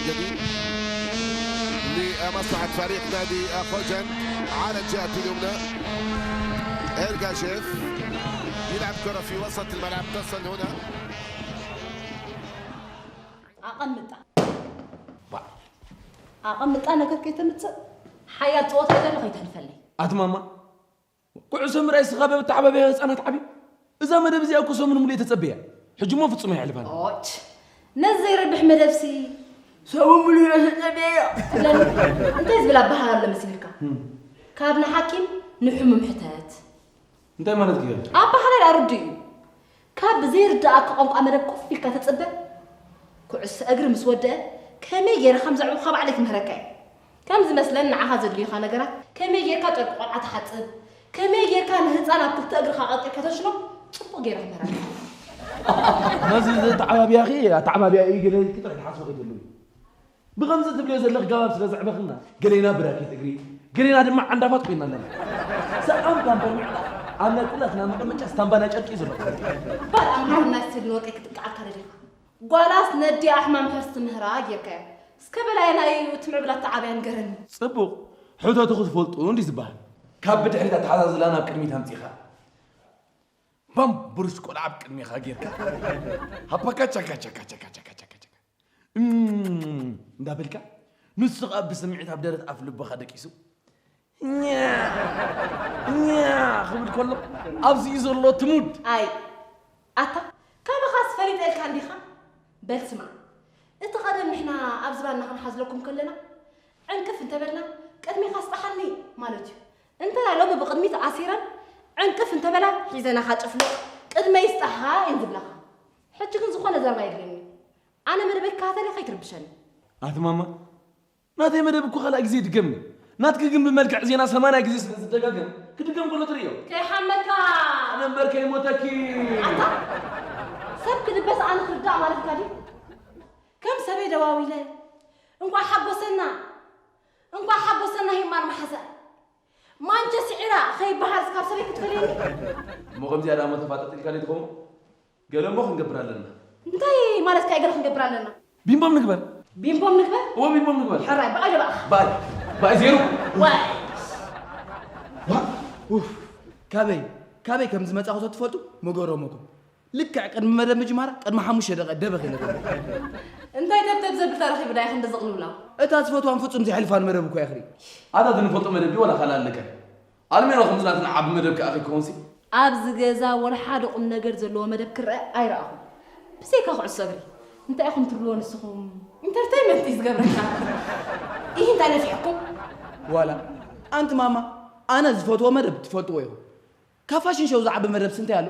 جديد لمصلحة فريق نادي خوجند. على الجهة اليمنى إرجاشيف يلعب كرة في وسط الملعب، تصل هنا. ኣቐምጣ ኣቐምጣ ነገር ከይተምፅእ ሓያል ፀወታ ዘሎ ከይተልፈለይ። ኣትማማ ኩዕሶ ምርኣይ ስኻ በብተዓባብያ ህፃናት ዓብዩ። እዛ መደብ እዚኣ እኮ ሰሙን ሙሉእ እየ ተፀበያ። ሕጂ እሞ ፍፁም ኣይሕልፋን። ኦች ነዚ ዘይረብሕ መደብሲ ሰሙን ሙሉእ እየ ተፀበያ ትብለኒ። እንታይ ዝብል ኣበሃህላ ኣሎ መሲልካ? ካብ ንሓኪም ንሕሙም ሕተት። እንታይ ማለት እዩ? ኣበሃህላ ኣርድእ እዩ። ካብ ብዘይርድኣካ ቋንቋ መደብ ኮፍ ኢልካ ተፅበ። ኩዕሶ እግሪ ምስ ወደአ ከመይ ገይረ ከም ዘዕብኹካ ባዕለይ ክምህረካ እየ። ከም ዝመስለኒ ንዓኻ ዘድልዩኻ ነገራት ከመይ ጌርካ ጨርቂ ቆልዓ ትሓጽብ፣ ከመይ ጌርካ ንህጻን ኣብ ክልተ እግርኻ ቀልጢፍካ ተሽኖ ጽቡቕ ጌረ ክምህረካ። ነዚ ዘተዓባብያኺ ኣተዓባብያ እዩ ገለ ኢልኪ ጥራሕ ትሓስቢ ከይትህልዊ። ብኸምዚ ትብልዮ ዘለኺ ገባብ ስለ ዘዕበኽና ገሌና ብራኬት እግሪ ገሌና ድማ ዓንዳፋት ኮይና ኣለና። ሰኣን ፓምፐር ምዕጣቕ ኣብ ናይ ኩላትና መቐመጫ ስታምባ ናይ ጨርቂ እዩ ዘሎ። ባል ኣምሓርና ስድን ወርቂ ክትቃዓካ ደሊኻ። ጓላስ ነዲኣ ሕማም ሕርሲ ምህራ ጌርካዮ። እስከ በል ኣየናይ እዩ እቲ ምዕቡል ኣተዓብያ ንገረኒ። ጽቡቕ፣ ሕተቱ ክትፈልጡ እንድዩ ዝበሃል። ካብ ብድሕሪት ኣተሓዛዝላ ናብ ቅድሚት ኣምጺኻ። ባም ብሩሽ ቆልዓ ኣብ ቅድሜኻ ጌርካ። ሃፓ ካቻ ካቻ ካቻ ካቻ ካቻ ካቻ። እም፣ እንዳበልካ ንሱ ኸኣ ብስምዒት ኣብ ደረት ኣፍ ልብኻ ደቂሱ። ኛ ኛ ክብል ከሎ ኣብዚ እዩ ዘሎ እቲ ሙድ። ኣይ ኣታ ካባኻስ ፈሊጠ ኢልካ እንዲኻ? በል ስማዕ፣ እቲ ቐደም ንሕና ኣብ ዝባንና ክንሓዝለኩም ከለና ዕንቅፍ እንተበልና ቅድሜኻ ስጣሓኒ ማለት እዩ። እንተ ሎሚ ብቕድሚት ኣሲረን ዕንቅፍ እንተበላ ሒዘናኻ ጭፍልቕ ቅድመይ ስጣሓ እየን ዝብላኻ። ሕጂ ግን ዝኾነ ዘረባ የድልየኒ። ኣነ መደበይ ክከታተል እየ ከይትርብሸኒ። ኣቲ ማማ ናተይ መደብ እኮ ካልኣይ ግዜ ይድገም እዩ። ናትኪ ግን ብመልክዕ ዜና ሰማንያ ግዜ ስለ ዝደጋገም ክድገም ከሎ ትርእዮ። ከይሓመካ። ኣነ እምበር ከይሞተኪ። ኣታ ሰብ ክድበስ ኣነ ክርዳእ ማለትካ ድዩ? ከም ሰበይ ደዋዊለ እንቋዕ ሓጎሰና እንቋዕ ሓጎሰና ሂማን መሓዛ ማንቸ ስዒራ ከይበሃል ካብ ሰበይ ክትፈልየኒ። እሞ ከምዚኣ ደኣ እሞ ተፋጠጥ ኢልካ ድዩ ትኸውን? ገለ እሞ ክንገብር ኣለና። እንታይ ማለትካ እዩ ገለ ክንገብር ኣለና? ቢምቦም ንግበር። ቢምቦም ንግበር? እወ ቢምቦም ንግበር። ሕራይ ብኣይ ደባእ። ባይ ባይ ዜሩ። ዋይ ዋ ኡፍ ካበይ ካበይ ከም ዝመጻኹ ተትፈልጡ ምገረመኩም። ልክዕ ቅድሚ መደብ ምጅማራ ቅድሚ ሓሙሽተ ደቂቕ ደበኽ ኢለ ተንበርኪኸ። እንታይ ደብደብ ዘብል ተረኺቡ ዳይ ክንዲ ዝቕልውላው? እታ ዝፈትዋን ፍጹም ዘይሕልፋን መደብ እኮ እያ ክርኢ። ኣታ እቲ ንፈልጦ መደብ ድዩ ዋላ ካልእ ኣለካ? ኣልሜኖ ከምዚ ናትና ዓቢ መደብ ከኣ ከይከውንሲ። ኣብዚ ገዛ ወላ ሓደ ቁም ነገር ዘለዎ መደብ ክረኣ ኣይረኣኹን። ብዘይካ ኩዕሶ እግሪ እንታይ ኢኹም ትብልዎ ንስኹም? ኢንተርተይመንት እዩ ዝገብረካ። ኢሂ እንታይ ነፊሕኩም? ዋላ ኣንቲ ማማ ኣነ ዝፈትዎ መደብ ትፈልጥዎ ኢኹም። ካብ ፋሽን ሾው ዝዓቢ መደብሲ እንታይ ኣሎ?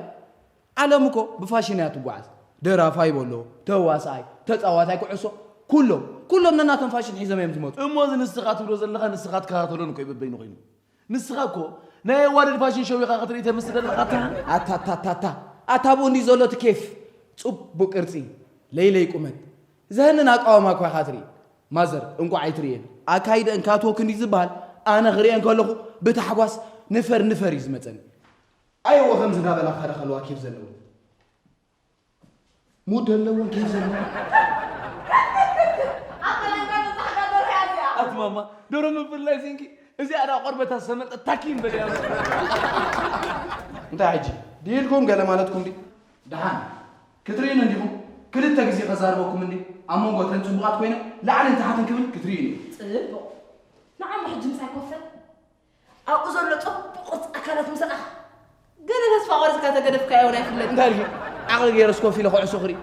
ዓለም እኮ ብፋሽን እያ ትጓዓዝ። ደራፋይ በሎ፣ ተዋሳኣይ፣ ተጻዋታይ ኩዕሶ፣ ኩሎም ኩሎም ነናቶም ፋሽን ሒዞም እዮም ዝመጹ። እሞ እዚ ንስኻ ትብሎ ዘለኻ ንስኻ ትከታተሎን እኮ እዩ በበይኑ ኮይኑ። ንስኻ እኮ ናይ ኣዋልድ ፋሽን ሾው ኢኻ ክትርኢ ተምስል ዘለኻ ኣታ። ኣታታታታ ኣታ ብኡ እንዲ ዘሎ እቲ ኬፍ ጽቡቅ ቅርጺ ለይለይ ቁመት ዘህንን ኣቃውማ እኳ ኢኻ ትርኢ። ማዘር እንቋዕ ኣይትርእየን ኣካይደአን ካትወክ እንዲ ዝበሃል ኣነ ክርእየን ከለኹ ብታሕጓስ ንፈር ንፈር እዩ ዝመጸኒ። ኣየወ ከምዚ እናበላ ክኸዳ ከለዋ ኬፍ ዘለዎ ሙድ ኣለወን ኬፍ ዘለወን ኣትማማ ዶሮ ምፍላይ ሲንኪ እዚኣ ዳ ቆርበታ ዝተሰመጠ ታኪን በልያ እንታይ ሕጂ ድኢልኩም ገለ ማለትኩም ዲ ደሓን ክትርእዩኒ እንዲኹም ክልተ ግዜ ከዛርበኩም እንዲ ኣብ መንጎ ተን ፅቡቓት ኮይነ ላዕልን ታሕትን ክብል ክትርእዩኒ ጽቡቕ ንዓሞ ሕጂ ምሳይ ኮፈል ኣብኡ ዘሎ ጽቡቕ ቅርጺ ኣካላት ምስ ረኣኻ ገለ ተስፋ ቆሪጽካ ተገደፍካዮ እውን ኣይፍለጥን። እንታይ ኢልኪ? ዓቕሊ ገይረስ ኮፍ ኢለ ኩዕሶ ክርኢ።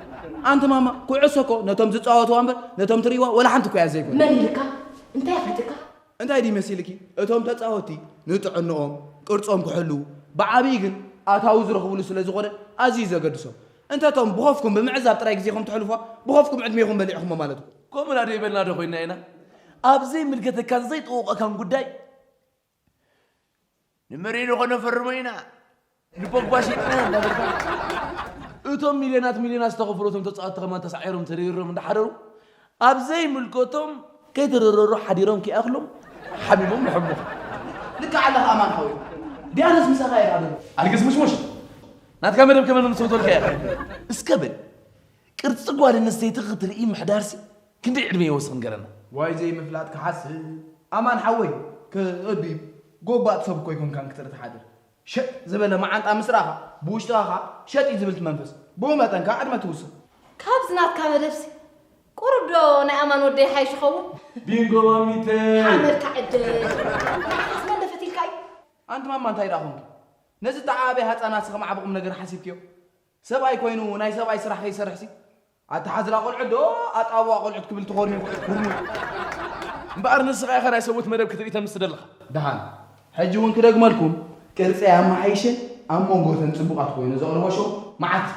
ኣንቲ ማማ፣ ኩዕሶ እኮ ነቶም ዝጻወትዋ እምበር ነቶም ትርእይዋ ወላ ሓንቲ እኮ እያ ዘይኮነ። መን ኢልካ? እንታይ ኣፍሊጥካ? እንታይ ድዩ መሲልኪ? እቶም ተጻወትቲ ንጥዕንኦም፣ ቅርጾም ክሕልዉ፣ ብዓብዪ ግን ኣታዊ ዝረኽብሉ ስለ ዝኾነ ኣዝዩ እዩ ዘገድሶም። እንተ እቶም ብኾፍኩም ብምዕዛብ ጥራይ ግዜኹም ተሕልፉዋ፣ ብኾፍኩም ዕድሜኹም በሊዕኹሞ ማለት እኮ። ከምኡ ደኣ ደይበልና ዶ ኮይንና ኢና? ኣብ ዘይምልከተካን ዘይጥውቐካን ጉዳይ ንመሪኖ ከነፈርሞ ኢና ንፖግባ ሸይጥና እንዳበልካ እቶም ሚልዮናት ሚልዮናት ዝተኸፈሉ እቶም ተፃወትቲ ከማን ተሳዒሮም ተደይሮም እንዳሓደሩ ኣብ ዘይምልከቶም ከይተደረሩ ሓዲሮም ከይኣኽሎም ሓሚሞም ምሕሙቕ ልክዕ ኣለኻ ኣማን ሓወይ ዲያነስ ምሳኻ እየ ዶ ኣልግስ ሙሽሙሽ ናትካ መደብ ከመን ምስ ወተልካ እያ እስከ በል ቅርፂ ጓል ኣንስተይቲ ክትርኢ ምሕዳርሲ ክንደይ ዕድመ ይወስኽ ንገረና። ዋይ ዘይምፍላጥ ክሓስብ። ኣማን ሓወይ፣ ከእቢ ጎባጥ ሰብ እኮ ይኮንካን ክትርኢ ትሓድር። ሸጥ ዝበለ መዓንጣ ምስ ረኣኻ፣ ብውሽጥኻ ኸኣ ሸጥ እዩ ዝብል እቲ መንፈስ። ብኡ መጠን ከኣ ዕድመ ትውስኽ። ካብዚ ናትካ መደብሲ ቁሩብ ዶ ናይ ኣማን ወደይ ሓይሽ ይኸውን? ቢንጎ ማሚተይ! ሓመድካ ዕድል። ንዓኻስ መን ደፈት ኢልካ እዩ? ኣንቲ ማማ እንታይ ደኣ ኾንኪ? ነዚ እተዓባበየ ሃጻናትሲ ከም ዓቢ ቁም ነገር ሓሲብክዮ? ሰብኣይ ኮይኑ ናይ ሰብኣይ ስራሕ ከይሰርሕሲ? ኣተሓዝላ ቆልዑት ዶ ኣጣብዋ ቆልዑት ክብል ትኾኑ ኢኹም? እምበኣር ንስኻ ኢኻ ናይ ሰብኡት መደብ ክትርኢ ተምስ ደለኻ። ደሓን፣ ሕጂ እውን ክደግመልኩም፣ ቅርጸይ ኣመሓይሸ ኣብ መንጎ እተን ጽቡቓት ኮይኑ ዘቕርቦ ሾው መዓት፣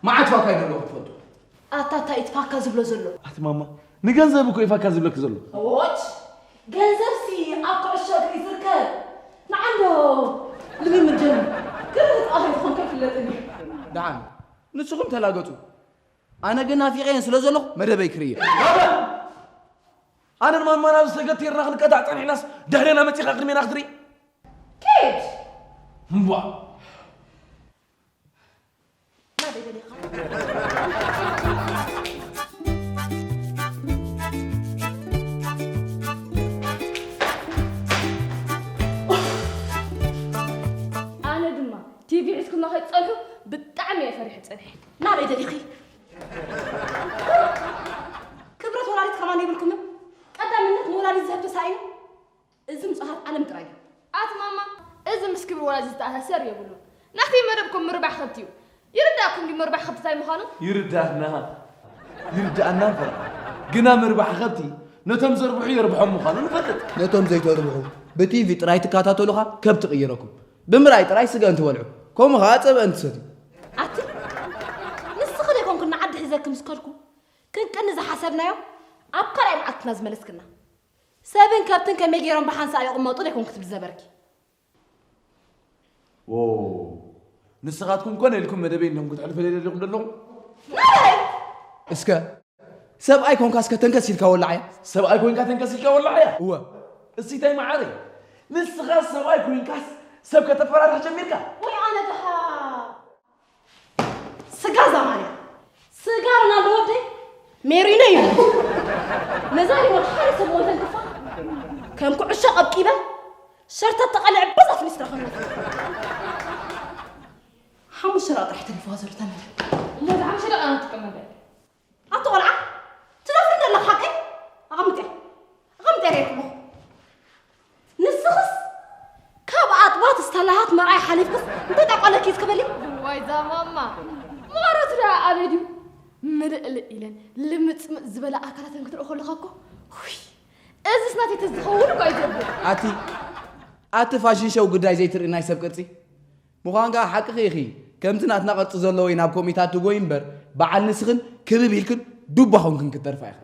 መዓት ፋካ ይደሎ ክትፈልጡ። ኣታ እንታይ እቲ ፋካ ዝብሎ ዘሎ? ኣቲ ማማ፣ ንገንዘብ እኮ እዩ ፋካ ዝብለኪ ዘሎ። ኦች፣ ገንዘብሲ ኣብ ኩዕሾ እግሪ ዝርከብ። ንዓንዶ ልምምድ ጀምር። ክርህጥ ኣኺልኩም ከይፍለጥኒ። ደሓን፣ ንስኹም ተላገጹ። ኣነ ግን ናፊቐየን ስለ ዘለኹ መደበይ ክርእየ። ኣነን ማማን ኣብዚ ተገቲርና ክንቀጣዕ ጸኒሕናስ ድሕሬና መጺኻ ቅድሜና ክትርኢ? ኪድ! እምቧ! ናበይ ደሊኻ? ኣነ ድማ ቲቪ ሒዝኩምና ከይትጸንሑ ብጣዕሚ እየ ፈሪሐ ጸኒሐ። ናበይ ደሊኺ? ክብረት ወላዲት ከማን የብልኩምን? ቀዳምነት ንወላዲት ዝህብ ተሳኢኑ? እዚ ምጽዋት ዓለም ጥራይ እዩ። ኣቲ ማማ፣ እዚ ምስ ክብሪ ወላዲት ዝተኣሳሰር የብሉን። ናተይ መደብ እኮ ምርባሕ ከብቲ እዩ። ይርዳእኩም ድዩ ምርባሕ ከብቲ እንታይ ምዃኑ? ይርዳእና። ይርዳእና እምበር። ግና ምርባሕ ከብቲ ነቶም ዘርብሑ የርብሖም ምዃኑ ንፈልጥ። ነቶም ዘይተርብሑ ብቲቪ ጥራይ ትከታተሉ ኸኣ ከብቲ ቅይረኩም። ብምርኣይ ጥራይ ስገን ትበልዑ። ከምኡ ኸኣ ጸብአን ትሰትዩ። ኣቲ ንስኺ ዶ ኣይኮንኩን ንዓዲ ሒዘኪ ምስ ከድኩ ክንቅኒ ዝሓሰብናዮ? ኣብ ካልኣይ መዓልትና ዝመለስክና። ሰብን ከብትን ከመይ ገይሮም ብሓንሳእ ይቕመጡ ዶ ኣይኮንኩ ትብሊ ዝነበርኪ? ዎ፣ ንስኻትኩም ኮነ ኢልኩም መደበይ እንዲኹም ክትሕልፉ ደሊኹም ዘለኹም? ናበይ? እስከ፣ ሰብኣይ ኮንካ እስከ ተንከስ ኢልካ ወላዓያ። ሰብኣይ ኮንካ ተንከስ ኢልካ ወላዓያ? እወ። እሲ እንታይ መዓረይ? ንስኻ ሰብኣይ ኮንካስ ሰብ ከተፈራርሕ ጀሚርካ? ወይ ኣነ ድኻ። ስጋ እዛ ማርያ፣ ስጋ ሮናልዶ ወደይ ሜሪኖ እዩ። ነዛ ሪሞት ሓደ ሰብ ሞይተን ክፋ ከም ኩዕሾ ቀብቂበ ሸርተት ተቐልዐ በዛ ፍሊስትራ ከመት። ሓሙሽተ ደቂቕ ጥራሕ ተሪፍዋ ዘሎ ተመልከት። እሞ እዛ ሓሙሽተ ደቂቕ ኣነ ትጥቀመላ። ኣቲ ቆልዓ፣ ትደፍሪ እንደ ኣለኻ ሓቀይ? ኣቐምጥያ፣ ኣቐምጥያ ሬርኩሞ። ንስኽስ ካብ ኣጥባት ስታላሃት መርኣይ ሓሊፍክስ እንታይ ጠቋለኪ እስክበሊ? ዋይ ዛማማ፣ መቐረቱ ደኣ ኣበይ ድዩ? ምልእልእ ኢለን ልምጽምጽ ዝበለ ኣካላተን ክትርኢ ከለኻ እኮ፣ ውይ፣ እዝስ ናተይ ተዝኸውን እኮ እዩ ዘብል። ኣቲ፣ ኣቲ ፋሽን ሾው ጉዳይ ዘይትርኢ ናይ ሰብ ቅርጺ። ምዃን ከኣ ሓቅኺ ኢኺ። ከምቲ ናትና ቅርጺ ዘለዎ እዩ ናብ ኮሚታት ትጎይ እምበር፣ በዓል ንስኽን ክብብ ኢልክን ዱባ ኾንክን ክትተርፋ ኢኽን።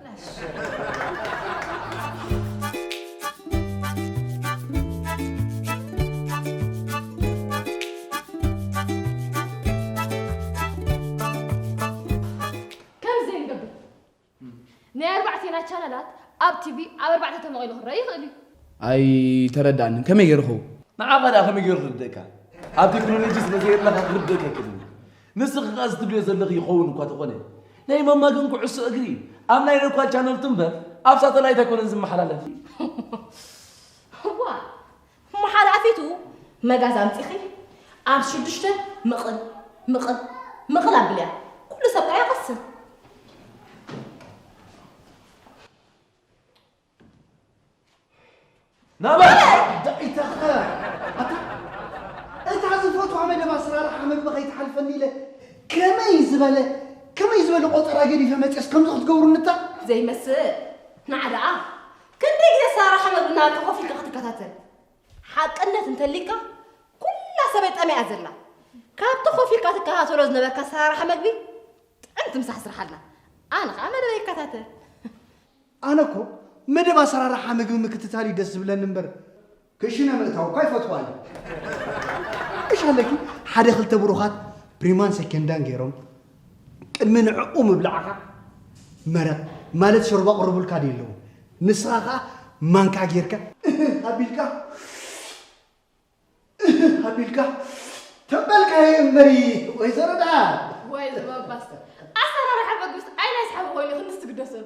ከምዚ ዘይንገብር። ናይ ኣርባዕቴና ቻነላት ኣብ ቲቪ ኣብ ኣርባዕተ ተመቒሉ ክረአ ይኽእል እዩ። ኣይተረድኣንን። ከመይ ገይሩ ኸውን? ንዓኻ ደኣ ከመይ ገይሩ ክርደእካ? ኣብ ቴክኖሎጂ ስለ ዘየለኻ ክርደእካ ኣይክእልን እዩ። ንስኺ ከኣ እዚ ትብልዮ ዘለኺ ይኸውን እኳ ተኾነ፣ ናይ ማማ ግን ኩዕሶ እግሪ ኣብ ናይ ሎካል ቻነልቱ እምበር ኣብ ሳተላይት ኣይኮነን ዝመሓላለፍ። እዋ፣ እሞ ሓደ ኣፊቱ መጋዝ ኣምጺኺ ኣብ ሽዱሽተ ምቕል፣ ምቕል፣ ምቕል ኣብልያ። ኩሉ ሰብ ከኣ ይቐስን። ናበይ? ዳኢታኸ? ኣታ፣ እታ ዝፈትዋ መደብ ኣሰራርሓ መግቢ ከይትሓልፈኒ ኢለ ከመይ ዝበለ፣ ከመይ ዝበለ ቆጸራ ገዲፈ መጽየስ ከምዚ ክትገብሩኒ እታ? ዘይመስል። ንዓ ደኣ ክንደይ ግዜ ኣሰራርሓ መግቢ እናበልካ ኮፍ ኢልካ ክትከታተል? ሓቅነት እንተሊካ፣ ኩላ ሰበይ ጠምያ ዘላ። ካብቲ ኮፍ ኢልካ ትከታተሎ ዝነበርካ ኣሰራርሓ መግቢ፣ ጥዕምቲ ምሳሕ ስርሓልና። ኣነ ኸኣ መደበይ ይከታተል። ኣነ እኮ መደብ ኣሰራርሓ ምግቢ ምክትታል እዩ ደስ ዝብለኒ እምበር፣ ክሽነ ምእታው እኳ ኣይፈትዋን። እሺ ኣለኪ፣ ሓደ ክልተ ብሩኻት ፕሪማን ሰከንዳን ገይሮም፣ ቅድሚ ንዕኡ ምብላዕኻ መረቕ ማለት ሾርባ ቅርቡልካ ድዩ ኣለዉ? ንስኻ ኸኣ ማንካ ጌርካ ኣቢልካ ኣቢልካ ተበልካዮ እምበሪ ወይዘሮ ደኣ። ወይ ዝመባስ ኣሰራርሓ መግብስ ኣይ ናይ ሰሓቢ ኮይኑ ክንድስ ትግደሰሉ።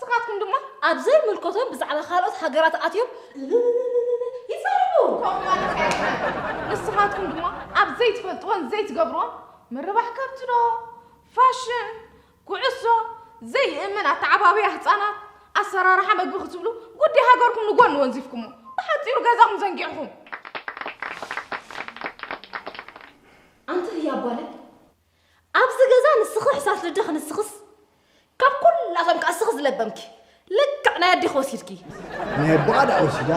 ንስኻትኩም ድማ ኣብ ዘይምልከቶም ብዛዕባ ካልኦት ሃገራት ኣትዮም ይዛረቡ። ከምኡ ማለት ኣይኮነን። ንስኻትኩም ድማ ኣብ ዘይትፈልጥዎን ዘይትገብርዎን ምርባሕ ከብቲ ዶ፣ ፋሽን፣ ኩዕሶ፣ ዘይእመን ኣተዓባብያ ህጻናት፣ ኣሰራርሓ መግቢ ክትብሉ ጉዳይ ሃገርኩም ንጎኒ ወንዚፍኩሞ። ብሓጺሩ ገዛኹም ዘንጊዕኹም። ኣንቲ ህያብ ጓለይ፣ ኣብዚ ገዛ ንስኺ ሕሳስ ልደ ክንስኽስ፣ ካብ ኩላቶም ከኣ እስኺ ዝለበምኪ። ልክዕ ናይ ኣዴኺ ወሲድኪ። ናይ ኣቦኣ ደኣ ወሲዳ።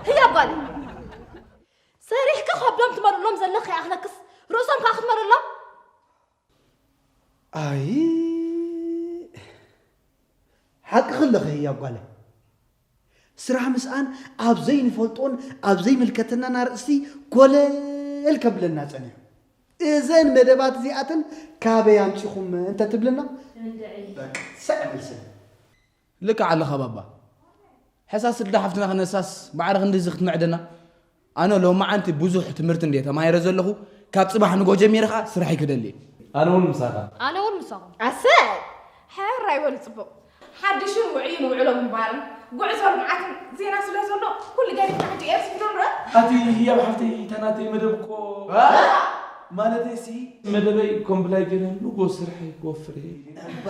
ህያብ ጓለይ፣ ሰሪሕኪ ከብዶም ትመልእሎም ዘለኺ ይኣኽለክስ፣ ርእሶም ከኣ ክትመልእሎም? ኣይ፣ ሓቅኺ ኣለኺ ህያብ ጓለይ። ስራሕ ምስኣን ኣብ ዘይንፈልጦን ኣብ ዘይምልከተናን ኣርእስቲ ኮለል ከብለና ጸኒሑ። እዘን መደባት እዚኣተን ካበይ ኣምጺኹም እንተ ትብልና፣ በቃ፣ ሰዕ መልስና። ልክዕ ኣለኻ ባባ። ሕሳስ ልዳ ሓፍትና ክነሳስ ማዕረ ክንድዚ ክትምዕደና? ኣነ ሎማዓንቲ ብዙሕ ትምህርቲ እንድየ ተማሂረ ዘለኹ። ካብ ጽባሕ ንጎ ጀሚረ ኸኣ ስራሐይ ክደሊ እየ። ኣነ እውን ምሳኻ። ኣነ እውን ምሳኹም። ኣሰይ! ሕራይ በሉ ጽቡቕ። ሓድሽን ውዑይን ውዕሎ ምንባርን ጉዕዞ ልምዓትን ዜና ስለ ዘሎ፣ ኩሉ ገዲፍና ሕጂ ኤርስ ቪድዮ ንረአ። ኣቲ ህያብ ሓፍተይ፣ እታ ናተይ መደብ እኮ። አ? ማለተይሲ፣ መደበይ ኮምፕላይ ገይረ ንጎ ስርሐይ ክወፍር እየ። እባ።